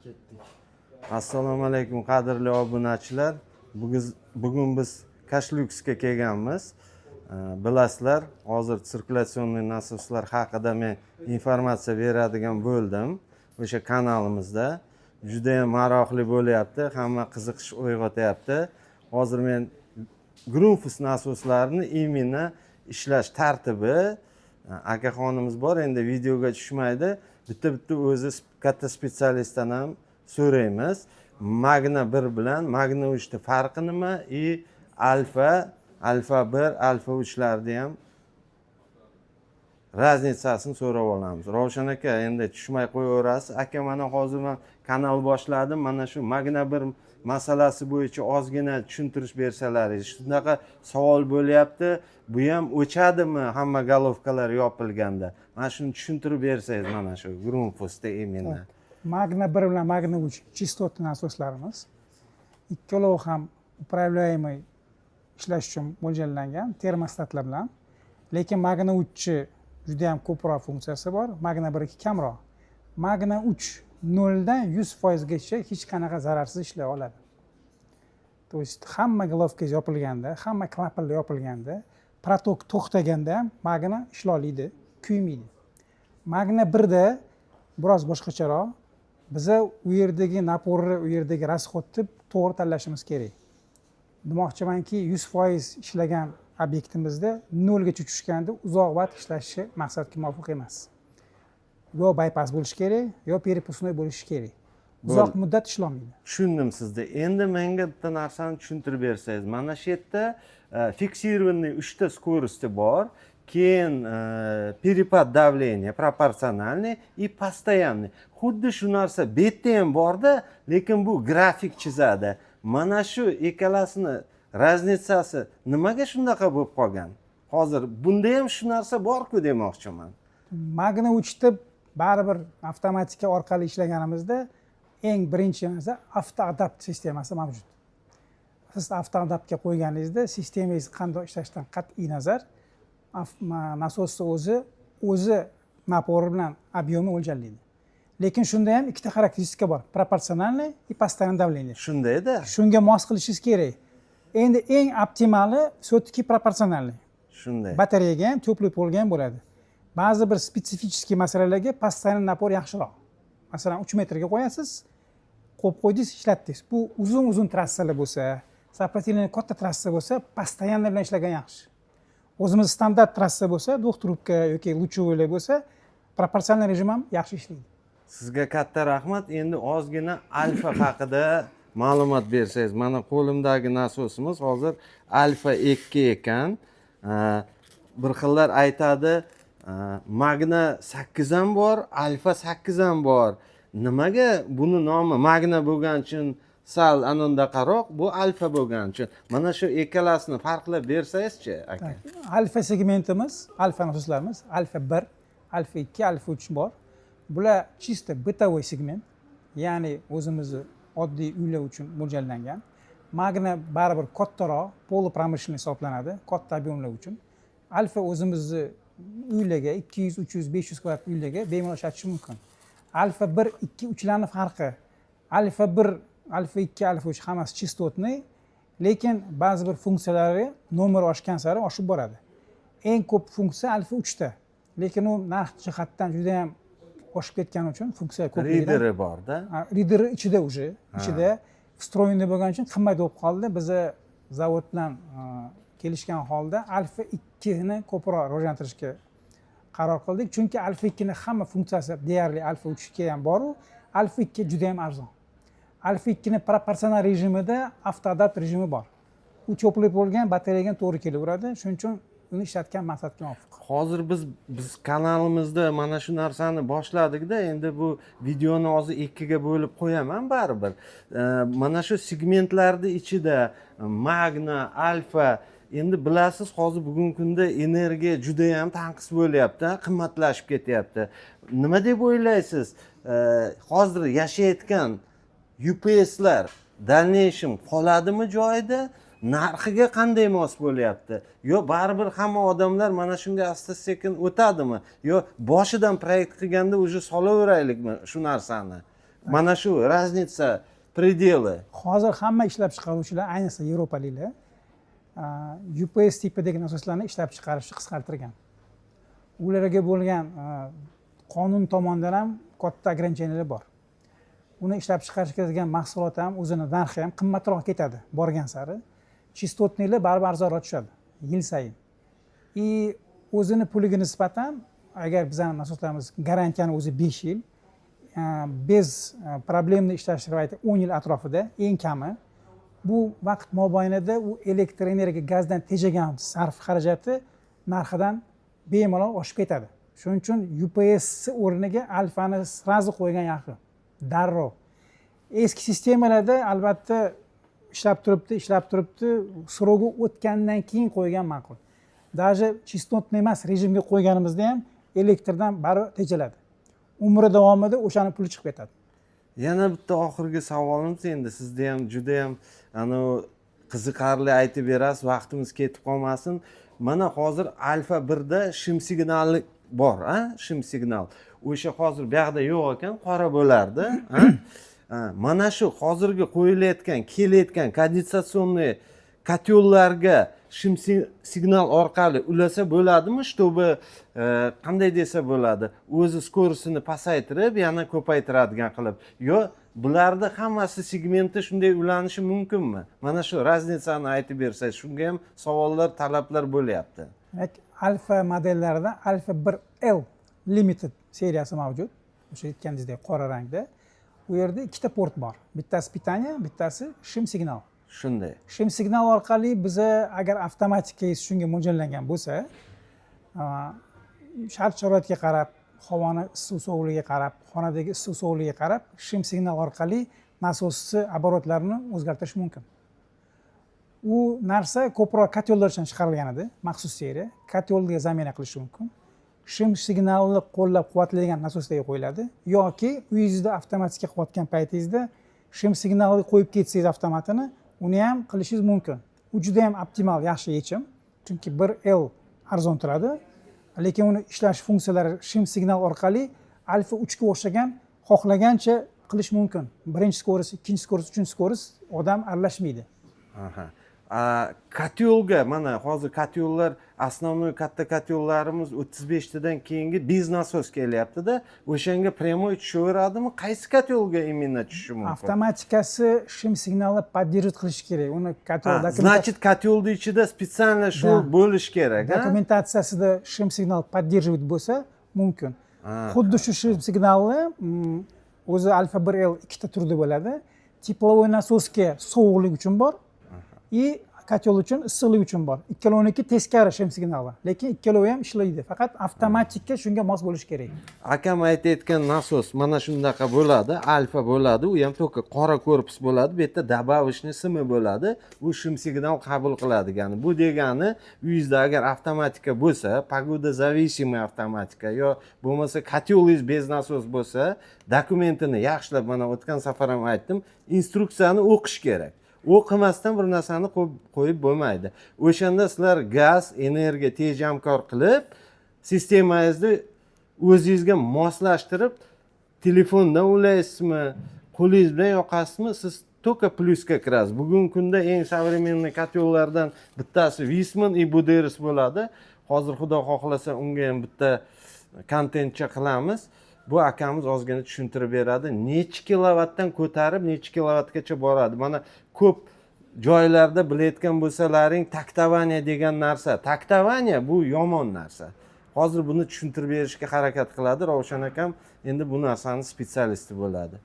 Ketdik. Assalomu alaykum, qadrli obunachilar. Bugun biz Kashlyuksga kelganmiz. Bilasizlar, hozir циркуляционный nasoslar haqida men informatsiya beradigan bo'ldim o'sha kanalimizda. Judayam maroqli bo'lyapti, hamma qiziqish uyg'otyapti. Hozir men Grundfos nasoslarini именно ishlash tartibi, akaxonimiz bor, endi videoga tushmaydi, bitta bitta o'zi katta специалист dan ham so'raymiz. Magna 1 bilan Magna 3ni farqi nima и Alfa, Alfa 1, Alfa 3larni ham разница sini so'rab olamiz. Ravshan aka, endi tushmay qo'yaverasiz. Aka, mana hozir man kanal boshladim, mana shu Magna 1 masalasi bo'yicha ozgina tushuntirish bersalaringiz. Shunaqa savol bo'lyapti, bu ham o'chadimi hamma головка lar yopilganda? Mana shuni tushuntirib bersangiz, mana shu Grundfosda именно. Magna 1 bilan Magna 3 частотный nasoslarimiz. Ikkalovi ham управляемый ishlash uchun mo'ljallangan termostatlar bilan. Lekin Magna 3 juda ham ko'proq funksiyasi bor, Magna 1 kamroq. Magna 3 noldan 100 foizgacha hech qanaqa zararsiz ishlay oladi. То есть hamma головка yopilganda, hamma klapanlar yopilganda, проток to'xtaganda ham Magna ishloliydi, kuymaydi. Magna 1da biroz boshqacharoq. Biza u yerdagi напор ni, u yerdagi расход ni to'g'ri tanlashimiz kerak. Demoqchimanki, 100% ishlagan obyektimizda nolgacha tushganda uzoq vaqt ishlashi maqsadga muvofiq emas. Yo bypass bo'lishi kerak, yo перепускной bo'lishi kerak. Uzoq Bo'ldi. muddat ishlolmaydi. Tushundim sizni. Endi menga bitta narsani tushuntirib bersangiz. Mana shu yerda фиксированный uchta скорости bor, keyin перепад давления пропорциональный и постоянный. Xuddi shu narsa bu yerda ham borda, lekin bu grafik chizadi. Mana shu ikkalasini разница si nimaga shunaqa bo'lib qolgan? Hozir bunda ham shu narsa borku, demoqchiman. Magna 3da baribir avtomatika orqali ishlaganimizda eng birinchi narsa avtoadapt sistemasi mavjud. Siz avtoadaptga qo'yganingizda, sistemangiz qanday ishlashidan qat'iy nazar, nasosni o'zi напор i bilan объем ni o'ljallaydi. Lekin shunda ham ikkita xarakteristika bor: пропорциональный и постоянное давление. Shundayda. Shunga mos qilishingiz kerak. Endi eng optimali все таки пропорциональный. Shunday. Batareyaga ham, теплый пол ga ham bo'ladi. Ba'zi bir специфический masalalarga постоянный напор yaxshiroq. Masalan, 3 metrga qo'yasiz, qo'yib qo'ydingiz, ishlatdingiz. Bu uzun uzun trassalar bo'lsa, сопротивление katta trassa bo'lsa, постоянно bilan ishlagan yaxshi. O'zimiz standart trassa bo'lsa, двухтрубка yoki лучевой lar bo'lsa, пропорциональный rejim ham yaxshi ishlaydi. Sizga katta rahmat. Endi ozgina Alfa haqida ma'lumot bersangiz. Mana qo'limdagi nasosimiz hozir Alfa 2 ekan. Bir xillar aytadi, Magna 8 ham bor, Alfa 8 ham bor, nimaga buni nomi Magna bo'lgani uchun sal anandaqaroq, bu Alfa bo'lgani uchun? Mana shu ikkalasini farqlab bersangizchi, aka. Alfa segmentimiz, alfa nasoslarimiz Alfa 1, Alfa 2, Alfa 3 bor. Bular чисто бытовой segment, ya'ni o'zimizni oddiy uylar uchun mo'ljallangan. Magna baribir kattaroq, полупромышленный hisoblanadi, katta объем lar uchun. Alfa o'zimizni uylarga, 200, 300, 500 kvadrat uylarga bemalol ishlatish mumkin. Alfa 1, 2, 3larni farqi: Alfa 1, Alfa 2, Alfa 3 hammasi частотный, lekin ba'zi bir funksiyalari nomer oshgan sari oshib boradi. Eng ko'p funksiya Alfa 3da, lekin u narx jihatdan juda yam oshib ketgani uchun, funksiya ko'pligidan. Rideri borda. Ha, rideri ichida, уже ichida встроенный bo'lgani uchun qimmat bo'lib qoldi. Biza zavod bilan kelishgan holda Alfa 2ni ko'proq rivojlantirishga qaror qildik, chunki Alfa 2ni hamma funksiyasi deyarli Alfa 3ga ham boru, Alfa 2 juda yam arzon. Alfa 2ni proporsional rejimida avtoadapt rejimi bor. U теплый bo'lgan batareyaga ham to'g'ri kelaveradi, shuning uchun uni ishlatgan maqsadga muvofiq. Hozir biz kanalimizda mana shu narsani boshladikda, endi bu videoni hozir ikkiga bo'lib qo'yaman baribir. Mana shu segmentlarni ichida Magna, Alfa, endi bilasiz, hozir bugungi kunda energiya judayam tanqis bo'lyapti, qimmatlashib ketyapti. Nima deb o'ylaysiz, hozir yashayotgan UPSlar дальнейшем qoladimi joyida? Narxiga qanday mos bo'lyapti? Yo baribir hamma odamlar mana shunga asta sekin o'tadimi, yo boshidan proyekt qilganda уже solaveraylikmi shu narsani? Mana shu разница, пределы. Hozir hamma ishlab chiqaruvchilar, ayniqsa yevropaliklar, UPS tipidagi nasoslarni ishlab chiqarishni qisqartirgan. Ularga bo'lgan qonun tomonidan ham katta ограничения lar bor. Uni ishlab chiqarishga ketadigan mahsulot ham, o'zini narxi ham qimmatroq ketadi borgan sari. Частотный lar baribir arzonroq tushadi yil sayin и o'zini puliga nisbatan. Agar bizani nasoslarimiz garantiyani o'zi 5 yil, без проблемный ishlash sharoiti 10 yil atrofida eng kami. Bu vaqt mobaynida u elektr energiya, gazdan tejagan sarf xarajati narxidan bemalol oshib ketadi. Shuning uchun UPS o'rniga Alfani сразу qo'ygan yaxshi, darrov. Eski sistemalarda albatta ishlab turibdi, ishlab turibdi, срок i o'tgandan keyin qo'ygan ma'qul. Даже частотный emas rejimga qo'yganimizda ham elektrdan baribir tejaladi, umri davomida o'shani puli chiqib ketadi. Yana bitta oxirgi savolimiz. Endi sizda ham judayam anavi qiziqarli aytib berasiz, vaqtimiz ketib qolmasin. Mana hozir Alfa 1da shim signali bor, a, shim signal o'sha hozir buyoqda yo'q ekan, qora bo'lardi, a? Ha, mana shu hozirgi qo'yilayotgan, kelayotgan конденсационный котел larga shim signal orqali ulasa bo'ladimi, чтобы qanday desa bo'ladi, o'zi скорость ini pasaytirib, yana ko'paytiradigan qilib, yo bularni hammasi segmenti shunday ulanishi mumkinmi? Mana shu разница ni aytib bersangiz. Shunga ham savollar, talablar bo'lyapti. Demak, Alfa modellarida Alfa 1 L Limited seriyasi mavjud, o'sha aytganingizdek qora rangda. U yerda ikkita port bor: bittasi питание, bittasi shim signal. Shunday. Shim signal orqali biza agar avtomatikangiz shunga mo'ljallangan bo'lsa, shart sharoitga qarab, havoni issiq sovuqligiga qarab, xonadagi issiq sovuqligiga qarab shim signal orqali nasosni оборот larini o'zgartirish mumkin. U narsa ko'proq котел lar uchun chiqarilgan edi, maxsus seriya, котел ga замена qilish mumkin. Shim signalni qo'llab quvvatlaydigan nasoslarga qo'yiladi yoki uyingizda avtomatika qilayotgan paytingizda shim signalni qo'yib ketsangiz avtomatini, uni ham qilishingiz mumkin. U juda yam optimal, yaxshi yechim, chunki 1L arzon turadi, lekin uni ishlash funksiyalari shim signal orqali Alfa 3ga o'xshagan, xohlagancha qilish mumkin: birinchi скорость, ikkinchi скорость, uchinchi скорость, odam aralashmaydi. Aha. A, котел ga mana hozir котел lar, основной katta котел larimiz 35tadan keyingi без насос kelyaptida, o'shanga прямой tushaveradimi? Qaysi котел ga именно tushishi mumkin? Avtomatikasi shim signalni поддерживать qilishi kerak uni котел. Ha, значит, котел ni ichida специально shu Да. bo'lishi kerak, a? Dokumentatsiyasida shim signal поддерживать bo'lsa, mumkin. Xuddi shu shim signalni o'zi Alfa 1L ikkita turda bo'ladi: тепловой насос ga sovuqlik uchun bor и котел uchun issiqlik uchun bor. Ikkalovniki teskari shim signali, lekin ikkalovi ham ishlaydi, faqat avtomatika shunga mos bo'lishi kerak. Akam aytayotgan nasos mana shunaqa bo'ladi, Alfa bo'ladi, u ham только qora korpus bo'ladi, bu yerda добавочный simi bo'ladi, u shim signal qabul qiladigani. Bu degani, uyingizda agar avtomatika bo'lsa, погода зависимый avtomatika yo bo'lmasa котел ingiz без насос bo'lsa, dokumentini yaxshilab, mana o'tgan safar ham aytdim, instruksiyani o'qish kerak. O'qimasdan bir narsani qo'yib bo'lmaydi. O'shanda sizlar gaz, energiya tejamkor qilib, sistemangizni o'zingizga moslashtirib, telefondan ulaysizmi, qo'lingiz bilan yoqasizmi, siz только plyusga kirasiz. Bugungi kunda eng современный котел lardan bittasi Viessmann и Buderus bo'ladi. Hozir, xudo xohlasa, unga ham bitta kontentcha qilamiz. Bu akamiz ozgina tushuntirib beradi, nechi kilovatdan ko'tarib, nechi kilovatgacha boradi. Mana ko'p joylarda bilayotgan bo'lsalaring, тактование degan narsa. Тактование bu yomon narsa. Hozir buni tushuntirib berishga harakat qiladi Ravshan akam, endi bu narsani специалист i bo'ladi.